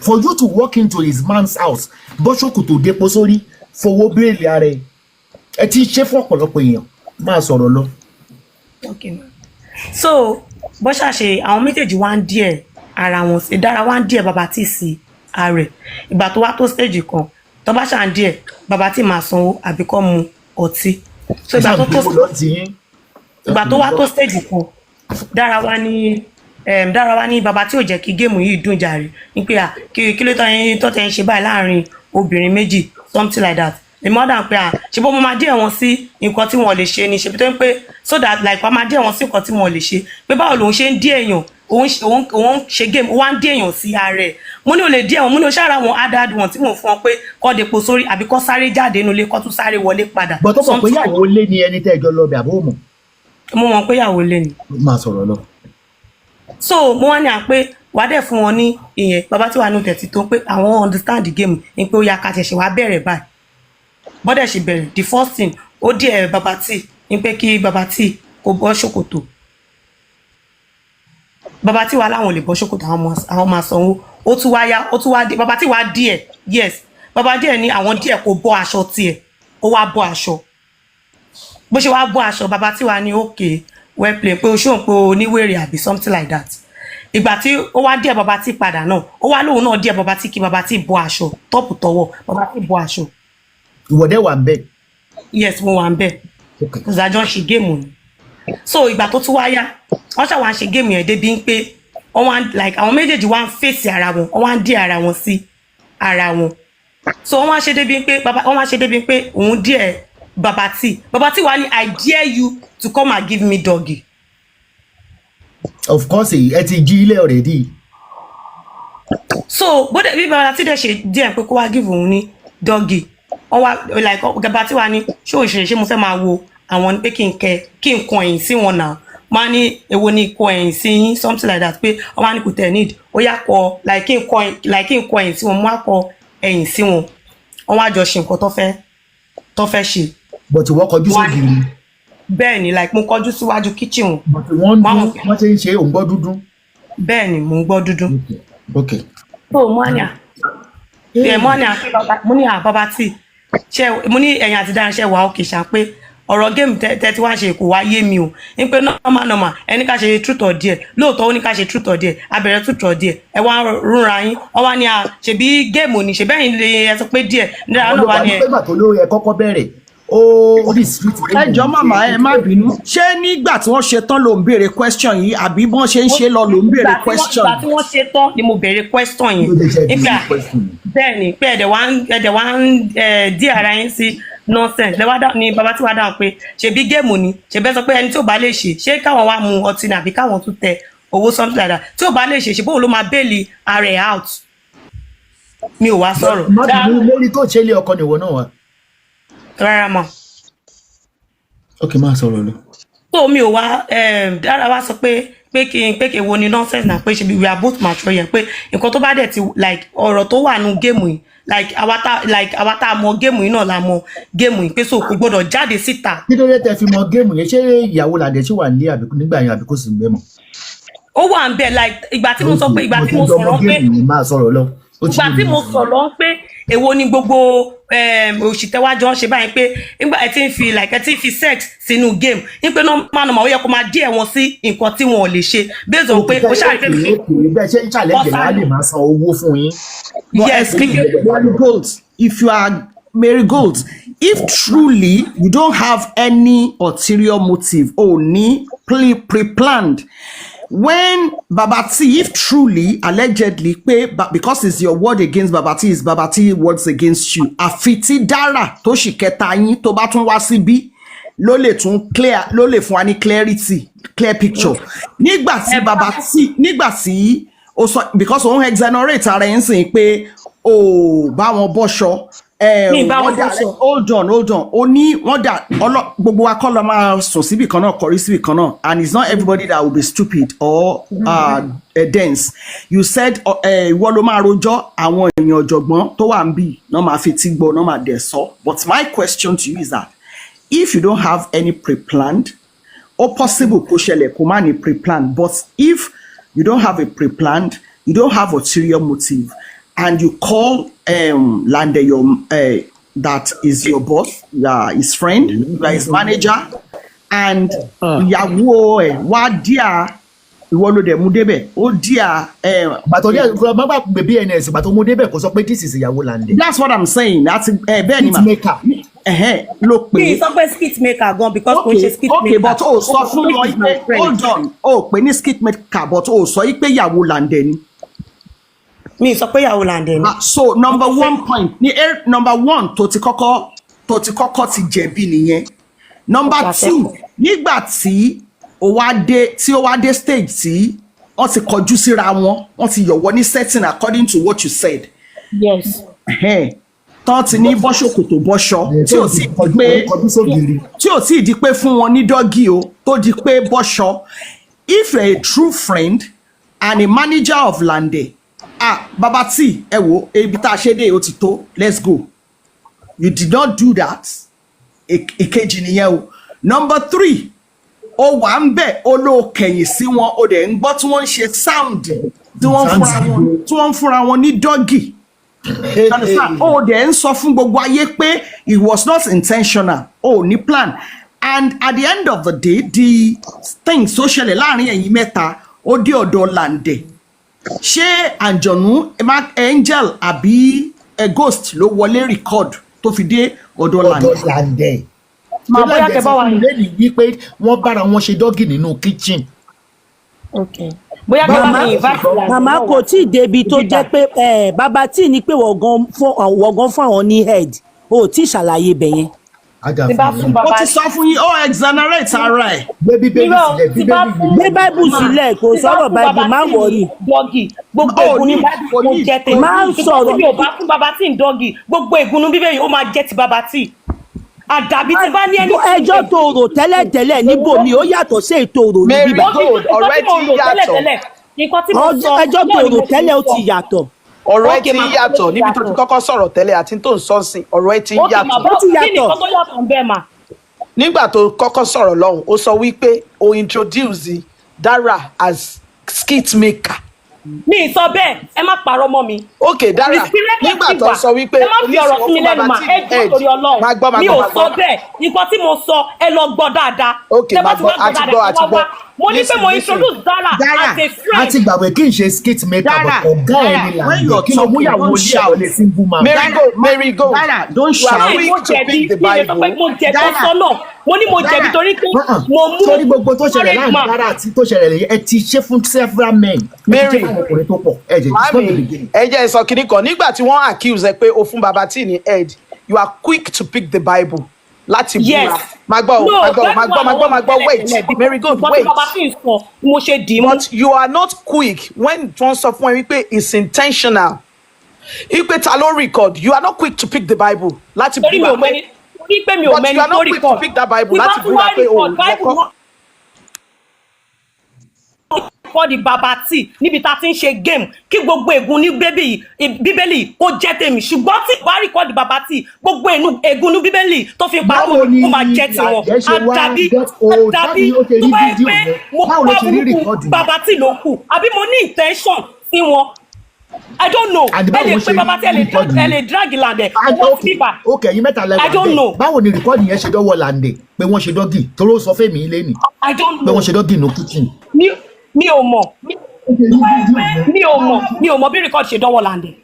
For you to walk into his man's house, bọ́ ṣòkòtò, dépo sórí, fowó béèlì ara ẹ̀, ẹ ti ṣe fún ọ̀pọ̀lọpọ̀ èèyàn. Máa sọ̀rọ̀ lọ. Okay, ma. So bó ṣàṣe àwọn méjèèjì wá ń díẹ̀ ara wọn sí, Dára wá ń díẹ̀ Bàbá Tí sí ààrẹ. Ìgbà tó wá tó stage kan, tó bá ṣà ń díẹ̀ Bàbá Tí, máa sanwó àbí kó mu ọtí. So Ẹ ìgbà ṣáà tó tó gbowó lọ ti yín. Ìgbà tó wá tó stage kan, Dára wá ní Bàbá Tí ò jẹ́ kí game yìí dùn jàre, ní pé à kí ló tọ́ yín tó tẹ́ ń ṣe báyìí láàrin obìnrin méjì, something like that. Èmi wọ́n dà pé à ṣe bó mo máa díẹ̀ wọn sí nǹkan tí wọ́n lè ṣe ni, ṣe bí tó ń pé so that like wọ́n máa díẹ̀ wọn sí nǹkan tí wọ́n lè ṣe, pé báwo lòun ṣe ń dí èèyàn, òun ṣe game, ó wá ń dí èèyàn sí ara ẹ̀. Mo ní ò lè díẹ̀ wọn, mo ní o ṣáà ra wọn added wọn tí mò ń fún wọn pé kọ́ depo sórí àbí kọ́ sáré jáde nínú ilé, kọ́ tún sáré wọlé padà. Bọ́ tó mọ̀ pé Something like ìyàwó lé ní ẹni tẹ́ ẹ jọ lọ bẹ̀, àbó mọ̀? Mo mọ̀ pé ìyàwó lé ni. Máa sọ̀rọ̀ lọ. So mo wá ní à pé wàá dẹ̀ fún wọn ní ìyẹn. Bàbá tí wàá ní tẹ̀tí tó ń pé àwọn understand the game ni, pé ó yá ká ṣẹ̀ṣẹ̀ wá bẹ̀rẹ̀ báyìí. Bọ́dẹ̀ ṣe bẹ̀rẹ̀, the first thing ó díẹ̀ Bàbá Tí ní pé kí Bàbá Tí kó bọ́ ṣòkòtò. Bàbá Tí wàá láwọn ò lè bọ́ ṣòkòtò, àwọn máa sanwó. Ó tún wá yá, ó tún wá dé, Bàbá Tí wàá díẹ̀, yes, bàbá díẹ̀ ní àwọn díẹ̀ kó bọ́ aṣọ tiẹ̀, ó wá bọ́ aṣọ. Bó ṣe wá bọ́ aṣọ, Bàbá Tí wàá ní okay, well play, pé o ṣóun pé o níwèrè àbí something like that. Ìgbà tí ó wá díẹ̀ Bàbá Tí padà náà, ó wá lóun náà díẹ̀ Bàbá Tí, kí Bàbá Tí bọ́ aṣọ top tọwọ́. Bàbá Tí bọ́ aṣọ. Ìwọ́dẹ̀ wà ń bẹ̀? Yes, mo wà ń bẹ̀. Ok. Ìdájọ́ ń ṣe game ni. So ìgbà tó tún wá yá, wọ́n ṣàwọn ṣe game yẹn débi ń pé wọ́n wá like àwọn méjèèjì wá ń fèsì ara wọn, wọ́n wá ń dí ara wọn sí ara wọn. So wọ́n wá ṣe débi pé bàbá, wọ́n wá ṣe débi pé òun díẹ̀ Bàbá Tí. Bàbá Tí wá ní, "I dare you to come and give me doggy." Of course, ẹ ti jí ilé already. So bóde bí Bàbá Tí dẹ̀ ṣe díẹ̀ pé kó wá give òun ní doggy, wọ́n wá like Bàbá Tí wá ní ṣé òun ṣe mo fẹ́ máa wo àwọn pé kí n kẹ kí n kọ ẹ̀yìn sí wọn náà. Wọ́n á ní èwo ni kọ ẹ̀yìn sí yín, something like that, pé wọ́n á ní kò tẹ̀ need, ó yá kọ like kí n kọ, like kí n kọ ẹ̀yìn sí wọn. Mo wá kọ ẹ̀yìn sí wọn, wọ́n wá jọ ṣe nǹkan tó fẹ́ ṣe. But ìwọ kọjú sógiri? Bẹ́ẹ̀ ni, like mo kọjú síwájú kitchen wọn. But wọ́n ń Wọ́n dún, wọ́n ṣe ń ṣe, òun gbọ́ dúdú? Bẹ́ẹ̀ ni, mò ń gbọ́ dúdú. Ok. So mo á ní à ẹ, mo ní à pé bàbá, mo ní à Bàbá Tí ṣe, mo ní ẹ̀yìn àti dára ṣe wà òkè ṣá, pé ọ̀rọ̀ game tẹ́ tí wàá ṣe kò wá yé mi o, ní pé normal normal ẹni ká ṣe truth or dare. Lóòótọ́ ó ní ká ṣe truth or dare, abẹ̀rẹ̀ truth or dare, ẹ wá rúnra yín. Wọ́n wá ní à ṣèbí game ni, ṣèbí ẹ̀yin lè ẹ sọ pé díẹ̀ nígbà Wọ́n náà ló wá wà ní ní ẹ. pé gbà tó lórí ẹ kọ́kọ́ bẹ̀rẹ̀, ó rí street. Ẹ jọ̀ọ́ màmá, ẹ má bínú, ṣé nígbà tí wọ́n ṣe tán ló ń béèrè question yìí, àbí bọ́n ṣe ń ṣe lọ ló ń béèrè question? Ìgbà tí wọ́n ṣe tán ni mo béèrè question yẹn. Ló lè ṣe nígbà béèrè question. Bẹ́ẹ̀ ni, pé ẹ̀dẹ̀ wá ń dí ara yín sí nonsense lẹ́wọ́ dá ni. Bàbá tí wàá dáhùn pé ṣebí game ni, ṣebí ẹ sọ pé ẹni tí ò bá lè ṣe, ṣé káwọn wá mu ọtí ni àbí káwọn tún tẹ owó, something like that, tí ò bá lè ṣe, ṣe bóun ló máa bail ara ẹ̀ out. Mi ò wá sọ̀rọ̀. Má bínú, lórí tó ṣe ilé ọkọ nìwọ náà wà? Rárá mọ́. Ok, máa sọ̀rọ̀ lọ. So mi ò wá Dára wá sọ pé kí n pé kí èwo ni nonsense náà, pé ṣebí we are both mature yẹn, pé nǹkan tó bá dẹ̀ ti like ọ̀rọ̀ tó wà nù game yìí, like àwa tá a mọ game yìí náà la mọ game yìí, pé so kò gbọdọ̀ jáde síta. Kí ló dé tẹ fi mọ game yẹn? Ṣé ìyàwó làdẹ ṣì wà nílé àbí nígbà yẹn, àbí kò sì ń bẹ mọ́? Ó wà ń bẹ̀. Like ìgbà tí mo sọ pé ìgbà tí mo ti jọ mọ sọ̀rọ̀ pé game yẹn, máa sọ̀rọ̀ lọ. Ó ti ìgbà yé tí mi. mo sọ̀rọ̀ pé èwo ni gbogbo òṣìtẹ́wájọ́ ń ṣe báyìí, pé nígbà ẹ ti ń fi like ẹ ti ń fi sex sínú game, ní pé normal normal ó yẹ kó máa díẹ̀ wọn sí nǹkan tí wọn ò lè ṣe based on pé ó ṣàrí pé Okay, bẹ́ẹ̀ ṣe ń challenge náà, á lè máa san owó fún yín. But Yes. excuse me, Gold, if you are Mary Gold, if truly you don't have any ulterior motive or ní pre-planned, when Babati, if truly, allegedly, pé because it's your word against Babati, it's Babati words against you. Àfi tí Dara tó sì kẹta yín tó bá tún wá síbí ló lè tún clear, ló lè fún wa ní clarity, clear picture. Nígbà tí Babati, nígbà tí ó sọ, because òun exonerate ara ẹ̀ ń sìn pé ó bá wọn bọ́ṣọ. Mi bá wọn Wọ́n dà bọ́ṣọ. Hold on, hold on. Ó ní wọ́n dà ọlọ́ gbogbo wa kọ́ lọ máa sùn síbì kan náà, kọrí síbì kan náà, and it's not everybody that will be stupid or dense. You said ìwọ ló máa rojọ́, àwọn èèyàn ọ̀jọ̀gbọ́n tó wà ń bì náà máa fi tí gbọ́ náà máa dẹ̀ sọ. But my question to you is that if you don't have any pre-planned, ó possible kó ṣẹlẹ̀ kó má ní pre-planned, but if you don't have a pre-planned, you don't have ulterior motive, and you call Lande, your that is your boss, his friend, you are his manager, and ìyàwó ẹ̀ wá díà, ìwọ ló dẹ̀ mú débẹ̀, ó díà. Gbàtọ́ ní má bàa gbé bns, gbàtọ́ mo débẹ̀ kó sọ pé this is ìyàwó Lande. That's what I'm saying. That's bẹ́ẹ̀ ni mà. Skit maker. Ẹ̀hẹ́n, ló pè Mi é. sọ pé skit maker gan, because kò ń ṣe skit Okay, maker. but o sọ fún wọn Is my pé friend. Hold on, o pè ní skit maker, but o sọ yí pé ìyàwó Lande ni. Mi sọ pé ìyàwó Lande ni. Ah, so number one point ní number one tó ti kọ́kọ́ ti jẹ̀bi nìyẹn. Number Okay. two, nígbà tí ó wá dé, tí ó wá dé stage tí wọ́n ti kọjú síra wọn, wọ́n ti yọ̀wọ́ ní setting, according to what you said. Yes. Ẹ̀hẹ́n, tán ti ní bọ́ṣòkòtò bọ́ṣọ, tí ò tí di pé kọjú sógiri. tí ò tí di pé fún wọn ní doggy o, tó di pé bọ́ṣọ, if you're a true friend and a manager of Lande, ah, Baba T, ẹ wo ibi tá a ṣe dé, ó ti tó, let's go. You did not do that. Ìkejì nìyẹn o. Number three, ó wà ń bẹ̀, ó ló kẹ̀yìn sí wọn, ó dẹ̀ ń gbọ́ tí wọ́n ń ṣe sound, tí wọ́n ń fúnra wọn ní doggy. You understand? Ó dẹ̀ ń sọ fún gbogbo ayé pé it was not intentional, ó ní plan, and at the end of the day, the things tó ṣẹlẹ̀ láàrin ẹ̀yin mẹ́ta, ó dé ọ̀dọ̀ Lande. Ṣé àǹjọ̀nú angel àbí ghost ló wọlé record tó fi dé ọ̀dọ̀ Lande? Ọ̀dọ̀ Lande. Màá bóyá kẹ bá wa lẹ́nu wípé wọ́n bára wọn ṣe doggy nínú kitchen. Okay, bóyá kẹ bá Màmá, mi invite Lande màmá náà kò wá tí ì débi tó síbí jẹ́ báyìí. pé bàbá tí ní pé wọ́n gan fún àwọn ní head, o ò tí ì ṣàlàyé ibẹ̀ yẹn. Ajá Tí bá fún fún mi. Ó bàbá ti sọ fún yín, ó exonerate ara ẹ̀. Gbé bíbélì irọ́ sílẹ̀, tí bá bíbélì fún yìí. Gbé Bible sílẹ̀, kò tí bá sọ̀rọ̀ fún Bible, bàbá má tí ní worry. doggy, gbogbo Ó ègún ní ní Bible kò kò ní jẹ́ tèmi. Má Ṣùgbọ́n tí sọ̀rọ̀. mi ò bá fún bàbá tí ń doggy, gbogbo ègún ní Bíbélì ó máa jẹ́ ti bàbá tí àdàbí tí bá ní ẹni Ẹjọ́ tó rò tẹ́lẹ̀tẹ́lẹ̀ níbòmí ó yàtọ̀ sí ètò rò ní Mary bíbá. Gold, ọ̀rọ̀ ẹ ti ń yàtọ̀. Nǹkan tí mo sọ Ẹjọ́ tó náà ni rò mo ti tẹ́lẹ̀ ó sọ. ti yàtọ̀. Ọ̀rọ̀ ẹ Okay, ti ń màá yàtọ̀ níbi tó ti yàtọ̀. kọ́kọ́ sọ̀rọ̀ tẹ́lẹ̀ àti tó ń sọ sí, ọ̀rọ̀ ẹ ti ń Okay, màá yàtọ̀. bá Ó ti kí ni yàtọ̀. nǹkan tó yàtọ̀ ń bẹ́ẹ̀ mà? Nígbà tó kọ́kọ́ sọ̀rọ̀ lọ́hùn, ó sọ wípé o introduce Dara as skit maker. Mi ì sọ bẹ́ẹ̀, ẹ má parọ́ mọ́ mi. Ok, Dara, Ìsírẹ́pẹ̀ nígbà ti tó wà. sọ wípé Ẹ má fi ọ̀rọ̀ sí mi oníṣòwò fún lẹ́nu bàbá mà, tí ẹ jọ̀ọ́ head, torí Ọlọ́run. máa gbọ́, máa Mi gbọ́, ò máa sọ gbọ́. bẹ́ẹ̀. Nǹkan tí mo sọ, ẹ lọ gbọ́ dáadáa. Ok, Tẹ́ bá máa ti gbọ́, wá gbọ́ àti dáadáa, gbọ́, ẹ àti wá gbọ́. wá. Mo ní pé Listen, mo listen. introduce Dara Dara, as a A friend. ti gbàgbé kí n ṣe skit maker, Dara, but ọ̀gá ẹ̀ Dara, ni when Lande. you're Kí ló mú talking, ìyàwó don't ilé ẹ̀ shout. wọlé single man? Mary Dara, Gold, Mary Gold, Dara, don't you are shout. Bẹ́ẹ̀ mo quick to jẹ̀bi, pick the mi lè sọ pé Bible. mo jẹ̀bi Dara, sọ́nà. Mo ní mo jẹ̀bi Dara, torí pé Uh-uh. mo mú Sórí gbogbo tó ṣẹlẹ̀ married láàrin man. Dara àti tó ṣẹlẹ̀ lẹ́yìn, ẹ ti ṣe fún several men, ẹ ti ṣe Mary, fún àwọn ọkùnrin tó pọ̀, ẹ jẹ́, it's not the mami, beginning. ẹ jẹ́ sọ kinní kan. Nígbà tí wọ́n accuse ẹ pé o fún bàbá tí ní head, you are quick to pick the Bible láti Yes. búra. Máa gbọ́ o, No, máa gbọ́ o, Bible máa gbọ́, wà máa gbọ́, lọ́wọ́ máa mi gbọ́, wait, tẹ́lẹ̀tẹ́lẹ̀. Mary Gold, Nǹkan tí wait. bàbá tí ń sọ, mo ṣe dì í mú. But you are not quick when wọ́n sọ fún ẹ wípé it's intentional, wípé ta ló record, you are not quick to pick the Bible láti Torí mi búra ò mẹ́ni, pé torí pé mi ò but mẹ́ni you are tó not quick to record. pick that Bible Tí bá láti tún búra wá pé o record, Bible wọ́kọ́. náà record bàbá tí níbi tá a ti ń ṣe game, kí gbogbo ègún ní Bíbélì kó jẹ́ tèmi. Ṣùgbọ́n tí bá record bàbá tí, gbogbo ègún ní Bíbélì tó fi pa Báwo ni ó máa jẹ́ tiwọn. Lande ṣe wá Àdàbí get old? Báwo àdàbí ni ó ṣe tó rí bá yẹ fídíò pé yẹn? mo Báwo ló pa ṣe rí burúkú record yẹn? bàbá tí ló kù, àbí mo ní intention sí wọn, I don't know. And Ẹ báwo lè ló pe ṣe bàbá tí ẹ rí lè record drag, ẹ yẹn? lè drag Lande And wọ́n okay, bíbà. okay, ẹ̀yin mẹ́ta lẹ I wà don't bẹ́ẹ̀. know. Báwo ni record yẹn ṣe dọ́wọ́ Lande pé wọ́n ṣe doggy? Torí ó sọ fẹ́mi lẹ́nìí I don't pé know. wọ́n ṣe doggy nínú kitchen. Mi ò mọ̀. Ó ṣe rí fídíò yẹn. Mi ò mọ̀, mi ò mọ̀ bí record ṣe dọ́wọ́ Lande.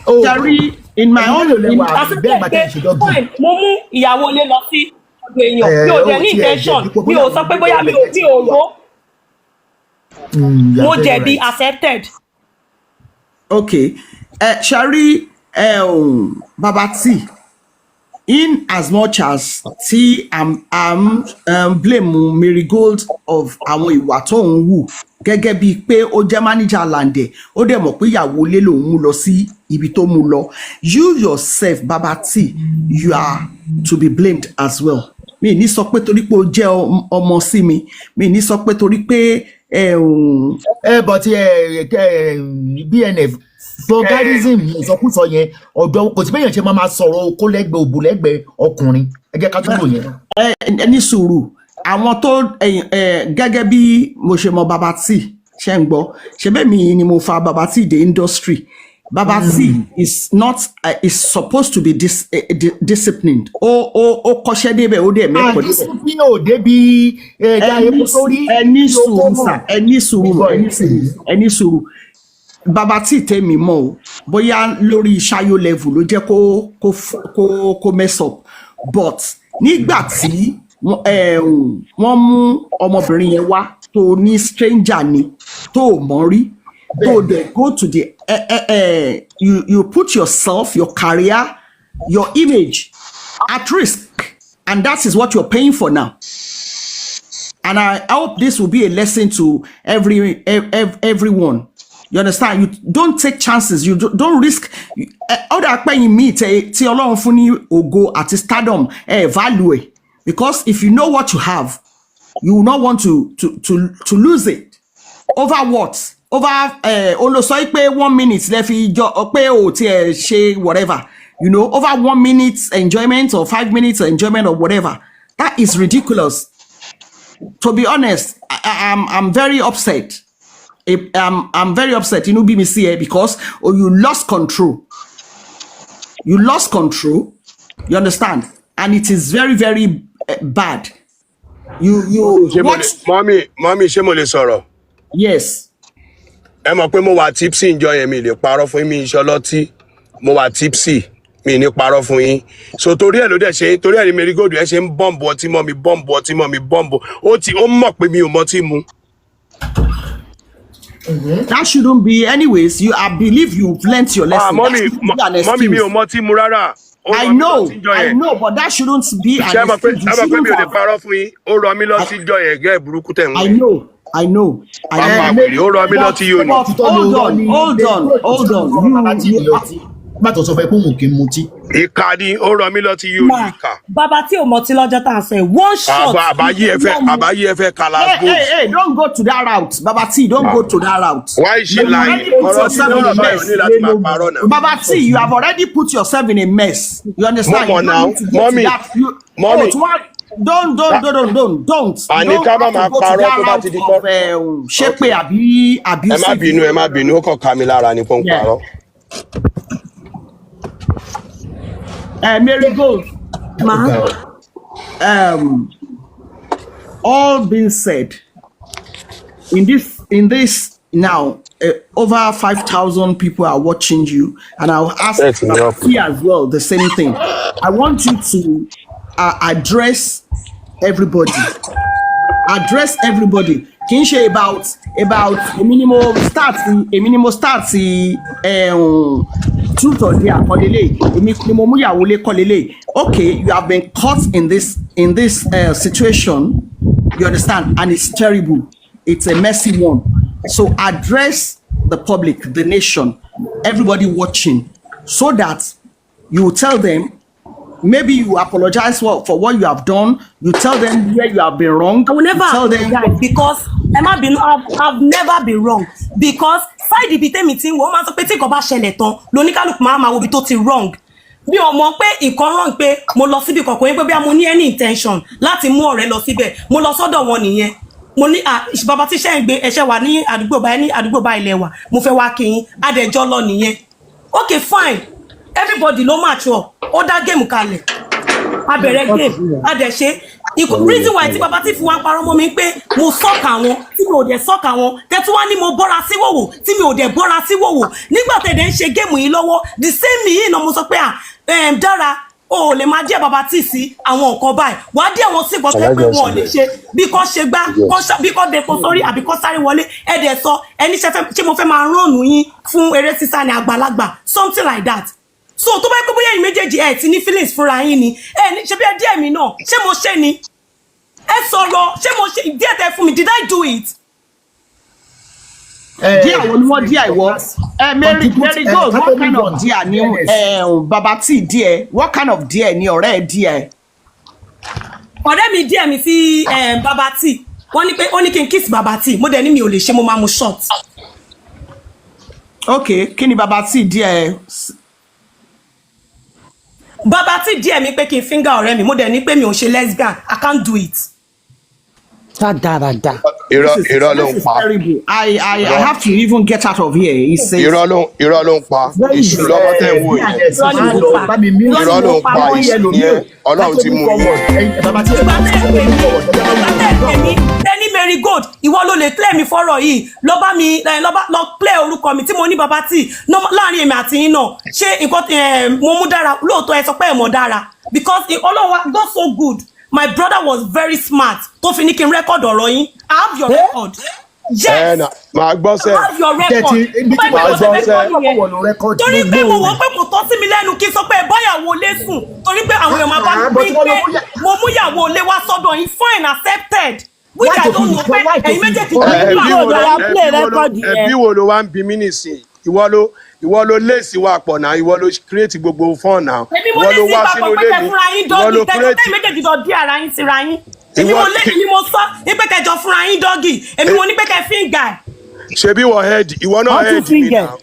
O Jerry, in my ẹ̀yin own mélòó lẹ in, wà Àti bẹ́ẹ̀ gbà pé tẹ̀ ń ṣe doggy? fine, mo mú ìyàwó ilé lọ sí ọ̀dọ̀ èèyàn, Ẹ mi ò ó dẹ̀ ní tiẹ̀ intention, jẹ̀bi pé mi bóyá ò sọ pé bóyá mi ò rò. You Mo are very jẹ̀bi, right. accepted. Okay, Shari, Baba T, in as much as tí I'm blame Marigold of àwọn ìwà tó ń wù gẹ́gẹ́ bíi pé ó jẹ́ manager Lande, ó dẹ̀ mọ̀ pé ìyàwó ilé lòun mú lọ sí ibi tó mú lọ. You yourself, Baba T, you are to be blamed as well. Mi ní sọ pé torí pé ó jẹ́ ọmọ sí mi, mi ní sọ pé torí pé Ẹ but ẹ ẹ BNF, vulgarism, ìsọkúsọ yẹn, ọ̀dọ̀ kò sí bẹ́yẹn ṣe máa máa sọ̀rọ̀ okó lẹ́gbẹ̀ẹ́, òbò lẹ́gbẹ̀ẹ́ ọkùnrin. Ẹ jẹ́ ká tún lò yẹn. Ẹ ní sùúrù. Àwọn tó ẹ gẹ́gẹ́ bí mo ṣe mọ Baba T, ṣe ń gbọ́, ṣe bẹ́ẹ̀ mi ni mo fa Baba T dé industry. Baba T is not is supposed to be disciplined. Ó kọ́ṣẹ́ débẹ̀, ó dẹ̀ mẹ́kọ̀ọ́ débẹ̀. Discipline ò débi ẹ̀ẹ́dá Ẹ epo ní sórí ẹ ní tí ó kó sùúrù mọ̀. Sà, ẹ ní sùúrù, ẹ ní sùúrù, ẹ ní sùúrù. Baba T tèmi mọ̀ o, bóyá lórí ṣayo level ló jẹ́ kó mess up, but nígbà tí wọ́n mú ọmọbìnrin yẹn wá tó ní stranger ni tó ò mọ̀ rí, tó dẹ̀ go to the you put yourself, your career, your image at risk, and that is what you're paying for now. And I hope this will be a lesson to everyone. You understand? You don't take chances. You don't risk. Ọ̀dà pẹ́yìn míì tí Ọlọ́run fún ní ògo àti stardom ẹ̀ value ẹ̀, because if you know what you have, you will not want to lose it. Over what? Over olùsọ pé one minute lẹ fi jọ pé o tiẹ̀ ṣe whatever. Over 1 minute enjoyment or 5 minutes enjoyment or whatever. That is ridiculous. To be honest, I'm very upset. I'm very upset. Inú bí mi sí ẹ because, oh, you lost control. You lost control. You understand? And it is very, very bad. You Ṣé mo lè what? Mummy, mummy, ṣé mo lè sọ̀rọ̀? Yes. Ẹ mọ̀ pé mo wà tipsy njọ yẹn, mi lè parọ́ fún yín, mi iṣẹ́ ọlọ́tí, mo wà tipsy, mi ní parọ́ fún yín. So torí ẹ̀ ló dẹ̀ ṣe, torí ẹ̀ ní Marigold ẹ̀ ṣe ń bọ́ǹbù ọtí mọ́ mi, bọ́ǹbù ọtí mọ́ mi, bọ́ǹbù ó ti ó mọ̀ pé mi ò mọtí mu. That shouldn't be. Anyways, you I believe you've learnt your Ah, lesson. That mummy, shouldn't be an mummy, mi ò excuse. mọtí mu rárá. Ó I rọ mí know, lọtí njọ I yẹn. know, but that shouldn't be Ṣé an ẹ mọ̀ pé excuse. You ẹ mọ̀ pé shouldn't mi ò lè have. parọ́ fún yín, ó rọ mí lọtí njọ yẹn gẹ́ burúkú tẹ̀ ń I wẹ̀. know, I know, I Bàbá know. wèrè, ó rọ mí But lọtí yóò ní. but Òtítọ́ ni hold irọ́ on, ni hold on, hold on. Bàbá tí You ní you ọtí nígbà tó sọ fún ẹ pé òun kì í mutí. Ìka ni, ó rọ mí lọtí yóò ní. Ma, Ìka. Bàbá tí ò mọtí lọ́jọ́ tá à ń sọ yìí, one shot Àbá àbáyé ẹ fẹ́ ló mu. Àbáyé ẹ fẹ́ Hey, kala hey, gold. hey, don't go to that route. Baba T, don't go to that route. Why is she You have lying? already put Ọ̀rọ̀ tí yourself in lọ́rọ̀ a báyọ̀ mess. ní láti máa parọ́ náà. Baba T, you have already put yourself in a mess. You Mo understand? mọ̀ You don't náà, need to go to mummy, that. You, mummy, oh, to what? Don't, don't, don't, don't, don't, don't. You àní don't ká má have to máa go to parọ́ that tó bá route ti di of kọ́. ṣépè àbí Ẹ má abusive. bínú, ẹ má bínú, ó kàn ká mi lára ni kó ń Yeah. parọ́. Mary Gold, Ma. All being said, in this now, over 5,000 people are watching you, and I'll ask Bẹ́ẹ̀ tí ni ọ̀pọ̀. T as well the same thing. I want you to address everybody. Address everybody. Kì í ṣe about èmi ni mo start, èmi ni mo start truth or dare kọ́lélẹ̀, èmi ni mo mú ìyàwó lé kọ́lélẹ̀. Okay, you have been caught in this situation, you understand, and it's terrible. It's a messy one. So address the public, the nation, everybody watching, so that you tell them, maybe you apologize for what you have done, you tell them where you have been wrong, I will never you tell them apologize because, ẹ má bínú, I've never been wrong, because side ibi tèmi ti ń wò, ó máa ń sọ pé tí nǹkan bá ṣẹlẹ̀ tán lóníkálùkù máa máa wo ibi tó ti wrong. Mi ò mọ̀ pé nǹkan wrong pé mo lọ síbi kankan yín pé bí mo ní any intention láti mú ọ̀rẹ́ lọ síbẹ̀. Mo lọ sọ́dọ̀ wọn nìyẹn. Mo ní, "Ah, bàbá tí iṣẹ́ ń gbé ẹṣẹ́ wà ní àdúgbò báyìí, ní àdúgbò báyìí ilẹ̀ wà, mo fẹ́ wá kí yín." Adẹ̀jọ́ lọ nìyẹn. Okay, fine, everybody ló mature. Ó dá game kalẹ̀, a bẹ̀rẹ̀ game, a dẹ̀ ṣe. Reason why tí Baba T fi wá ń parọ́ mọ́ mi pé mo sọ́ọ̀kà wọn tí mi ò dẹ̀ sọ́ọ̀kà wọn, tẹ́tí wá ní mo bọ́ra sí wòwò tí mi ò dẹ̀ bọ́ra sí wòwò nígbà tẹ̀dẹ̀ ń ṣe game yìí lọ́wọ́. The same yìí náà mo sọ pé à Dára, o ò lè máa díẹ̀ Baba T sí àwọn nǹkan báyìí, wàá díẹ̀ wọn sí nǹkan tó yẹ pé wọn ò lè ṣe, bí kò ṣe gbá, bí kò depo sórí àbí kò sáré wọlé. Ẹ dẹ̀ sọ ẹni ṣé mo fẹ́ máa ránnu yín fún eré sísá ní àgbàlagbà, something like that. So tó bá yẹ pé bóyá ẹ̀yin méjèèjì ẹ ti ní feelings fúnra yín ni, ẹ ní ṣe bí ẹ díẹ̀ mi náà, ṣé mo ṣe ni? Ẹ sọ̀rọ̀, ṣé mo ṣe díẹ̀ tẹ fún mi? Did I do it? Díẹ̀ wo ni wọ́n díẹ̀ ìwọ? Ẹ Mary, Mary Gold, what kind of díẹ̀ ni Baba T díẹ̀? What kind of díẹ̀ ni ọ̀rẹ́ ẹ díẹ̀? Ọ̀rẹ́ mi díẹ̀ mi sí Baba T, wọ́n ní pé ó ní kí n kiss Baba T, mo dẹ̀ ní mi ò lè ṣe, mo máa mu shot. Ok, kí ni Baba T díẹ̀? Baba T díẹ̀ mi pé kí n finger ọ̀rẹ́ mi, mo dẹ̀ ní pé mi ò ṣe lesbian, I can't do it. Rádaràda. Irọ́ This is irọ́ ló this ń is pa. terrible. I have to even get out of here. He says Irọ́ ló ń pa. Èṣù lọ́mọ tẹ́ ń wò yẹn. Irọ́ ni Má mo lọ pa. bá mi mute. Irọ́ Irọ́ ni ló mo ń pa pa, mọ́ èṣù yẹn. ni ẹ, Ọlọ́run ti mú yín. Baba T, ẹ Ìgbà tẹ́ ẹ pè mí, ìgbà tẹ́ ẹ pè mí tẹ́ni Mary Gold, ìwọ ló lè clear mi fọ́rọ̀ yìí, lọ bá mi lọ bá lọ clear orúkọ mi tí mo ní Baba T láàrin èmi àti yín náà. Ṣé nǹkan mo mú Dára lóòótọ́? Ẹ sọ pé ẹ mọ̀ Dára because Ọlọ́run wa, God so good, my brother was very smart tó fi ní kí n record ọ̀rọ̀ yín. I have your record. Ẹ Yes, nà máa gbọ́ I sẹ́. have your record. Tẹ̀tí ibi tí Báyìí Màá mo ṣe gbọ́ fẹ́ sẹ́. gbọ́ nìyẹn, torí pé mo wò ó pé kò tọ́ sí mi lẹ́nu kí n sọ pé báyàwó lé sùn, torí pé àwọn èèyàn máa bá mi But pín wọ́n lọ pé mú mo mú ìyàwó lé wá sọ́dọ̀ yín. Fine, accepted, which Why I to don't fi know pé why to ẹ̀yin fi méjèèjì Ẹ jọ ń ẹbí plan wo ló Yóò ẹbí play wo ló record yẹn. Ẹbí wo ló wá ń bí mí nìsín? Ìwọ ló léèsì wa pọ̀ náà, ìwọ ló create gbogbo fun náà. Èmi mo Ìwọ lé ló sí wá papọ̀ sínú pé ilé kẹ mi. fúnra yín Ìwọ doggy, ló tẹjọ create tẹ́yìn méjèèjì jọ dí ara yín síra yín. Èmi ìwọ mo lé, èmi mo sọ ní pé kẹjọ fúnra yín doggy, èmi mo ní pé kẹ finger ẹ̀. Ṣebí wọ head, ìwọ náà Wọ́n tún head mi finger. náà.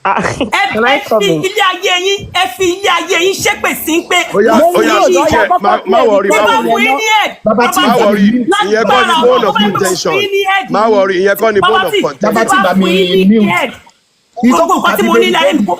Ẹ Can I ẹ come fi in? ilé ayé yín, ẹ fi ilé ayé yín ṣépè sí pé Ó yá mo ó fún yá yín ní Ó yá, jẹ head. kọ́kọ́ má má play worry, Mo má bá worry. fún yín ní head. Baba T, Baba Má T, worry, ìyẹn kọ́ ni lágbára bone Ọlọ́run, of tó bá yẹ pé mo fún contention. yín ní head Má yìí, worry, ìyẹn kọ́ ni Baba bone of T, Baba tí T, bá bá fún mi yín ní mute. head, gbogbo nǹkan tí mo ní láyé mi kó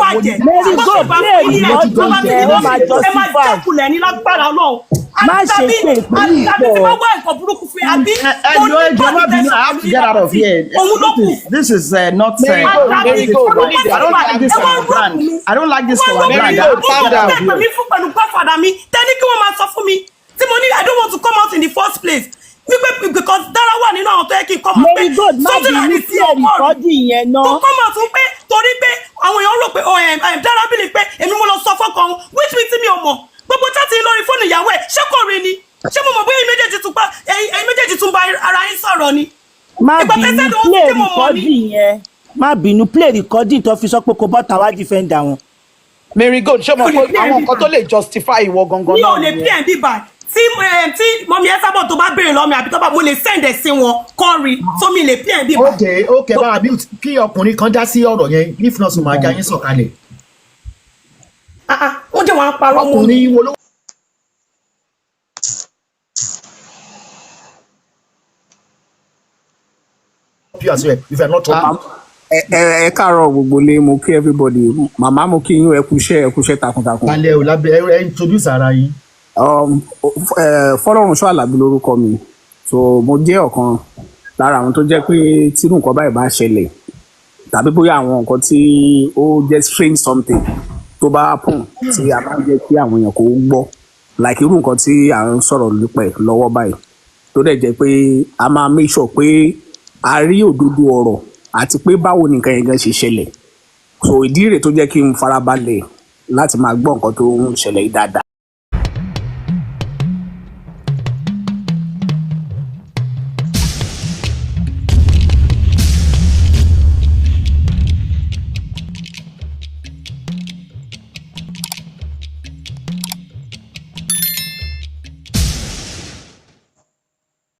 bàjẹ́. Mary Bó ṣe Gold bá play fún yín ní head, record Baba T yẹn, ni ó wọ́n máa ẹ máa justify. jákulẹ̀ ní lágbára Ọlọ́run. Má ṣe Àtàbí pé ìpínlẹ̀ àtàbí tí pọ̀. wọ́n wá nǹkan burúkú fún yín, àbí Ẹ mo jọ̀ọ́, ní ẹ jọ̀ọ́, má bọ́ọ̀lù bínú. I tẹ̀sán have to pẹ̀lú get out Baba of T, here. òun ló This kù. is this is not Mary Gold, Àtàbí Mary Gold, ọmọ I don't like this ẹ for wá our rọ́ọ̀kù brand. mi. I don't like this for Wọ́n our rọ́ọ̀kù brand. mi. I have to Ó get out tẹ́ of pè here. mí fún pẹ̀lú godfather mi, tẹ́ni kí wọ́n máa sọ fún mi tí mo ní I don't want to come out in the first place, wípé because Dára wà nínú àwọn tó yẹ kí n come out pé Mary Gold, má something bínú, like this play yóò kọ́ record yẹn tó náà. come out fún pé torí pé àwọn èèyàn rò pé oh, Dára bìlì pé èmi mo lọ sọ fọ́kàn òun, which means tí mi ò mọ̀ gbogbo chat lórí fóònù ìyàwó ẹ̀. Ṣé kò rí ni? Ṣé mo mọ̀ bóyá ẹ̀yin méjèèjì tún bá ara yín sọ̀rọ̀ ni? Má Ìgbà bínú, tẹ́sẹ̀ ló ń play tí mo mọ̀ record ni. yẹn. Má bínú, play recording tó fi sọ pé kò bọ́ta wá defend àwọn. Mary Gold, ṣé o Mi ò mọ̀ lè pé play àwọn nǹkan tó lè justify ìwọ gangan mi ò náà lè nìyẹn? play ẹ̀ bíbà tí mọ̀mí ẹ sábọ̀ tó bá béèrè lọ́mọ àbí tó bá mo lè send ẹ̀ sí wọn kọ́ rí tó mi lè play ẹ̀ bíbà. Ok, bá a mute kí ọkùnrin kan dá sí ọ̀rọ̀ yẹn, if not, máa já yín sọ̀kalẹ̀. Ah, ah, wọ́n jẹ́ wọn á parọ́ mọ́ mi. Ọkùnrin wo ló you as well if you are not talking. Ẹ káàárọ̀ gbogbo lé, mo kí everybody, màmá mo kí yín, ẹ kú iṣẹ́, ẹ kú iṣẹ́ takuntakun. Balẹ̀ o lábẹ́ ẹ introduce ara yín. Fọlọ́runṣọ́ Àlàbí lórúkọ mi. So mo jẹ́ ọ̀kan lára àwọn tó jẹ́ pé tírú nǹkan báyìí bá ṣẹlẹ̀ tàbí bóyá àwọn nǹkan tí ó jẹ́ strange something tó bá happen tí a bá ń jẹ́ kí àwọn èèyàn kó gbọ́, like irú nǹkan tí à ń sọ̀rọ̀ nípa ẹ̀ lọ́wọ́ báyìí, tó dẹ̀ jẹ́ pé a máa make sure pé a rí òdodo ọ̀rọ̀ àti pé báwo ni nǹkan yẹn gan ṣe ṣẹlẹ̀. So ìdí rèé tó jẹ́ kí n farabalẹ̀ láti máa gbọ́ nǹkan tó ń ṣẹlẹ̀ yìí dáadáa.